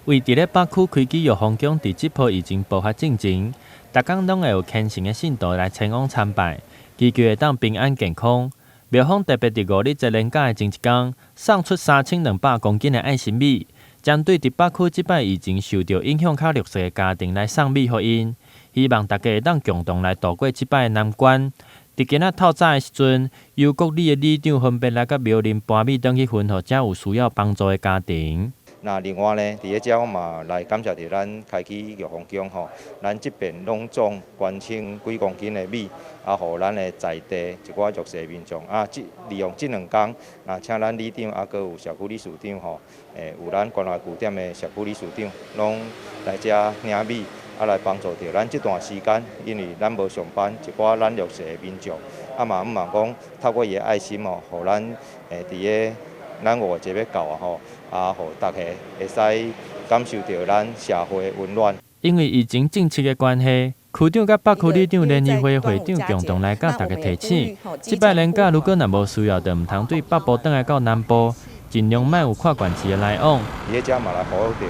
為佇咧北區開啟玉皇宮，佇這波疫情爆發進前，逐工攏會有虔誠的信徒來前往參拜，祈求會當平安健康。廟方特別佇五日節連假的前一工，送出3200公斤的愛心米，針對佇北區這擺疫情受著影響較弱勢的家庭來送米予𪜶，希望大家會當共同來渡過這擺的難關。佇今仔透早的時陣，由各里的里長分別來佮廟內搬米轉去分予遮有需要幫助的家庭。那另外呢，佇咧遮我嘛來感謝著咱開啟玉皇宮吼，咱這邊攏總捐千幾公斤的米，啊，予咱的在地一寡弱勢民眾啊，這利用這兩工，啊，請咱里長啊，閣有社區理事長吼，有咱關懷據點的社區理事長，攏來遮領米，啊，來幫助著咱這段時間，因為咱無上班，一寡咱弱勢的民眾，啊嘛向望講透過伊的愛心哦，予咱佇咧咱五月節欲到啊吼，啊，予大家會使感受著咱社會的溫暖。因為疫情政策的關係，區長佮北區里長聯誼會會長共同來佮大家提醒，這擺連假如果若無需要，就毋通對北部轉來到南部，盡量莫有跨縣市的來往。佇咧遮嘛來呼籲著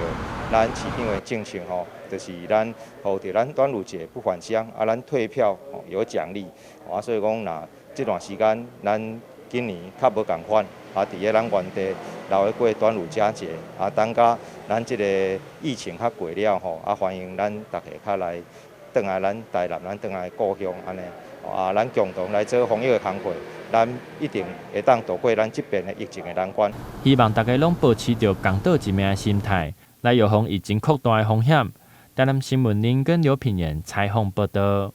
咱市長的政策吼，就是咱呼籲咱端午節不返鄉，啊，咱退票有獎勵，啊，所以講若這段時間咱今年較無仝款，啊，佇咧咱原地留咧過端午佳節，啊，等甲咱這個疫情較過了吼，啊，歡迎咱大家較來轉來咱台南，咱轉來故鄉按呢，啊，咱共同來做防疫的工課，咱一定會當渡過咱這邊的疫情的難關。希望大家攏保持著共倒一命的心態，來預防疫情擴大的風險。台南新聞林跟劉品言採訪報導。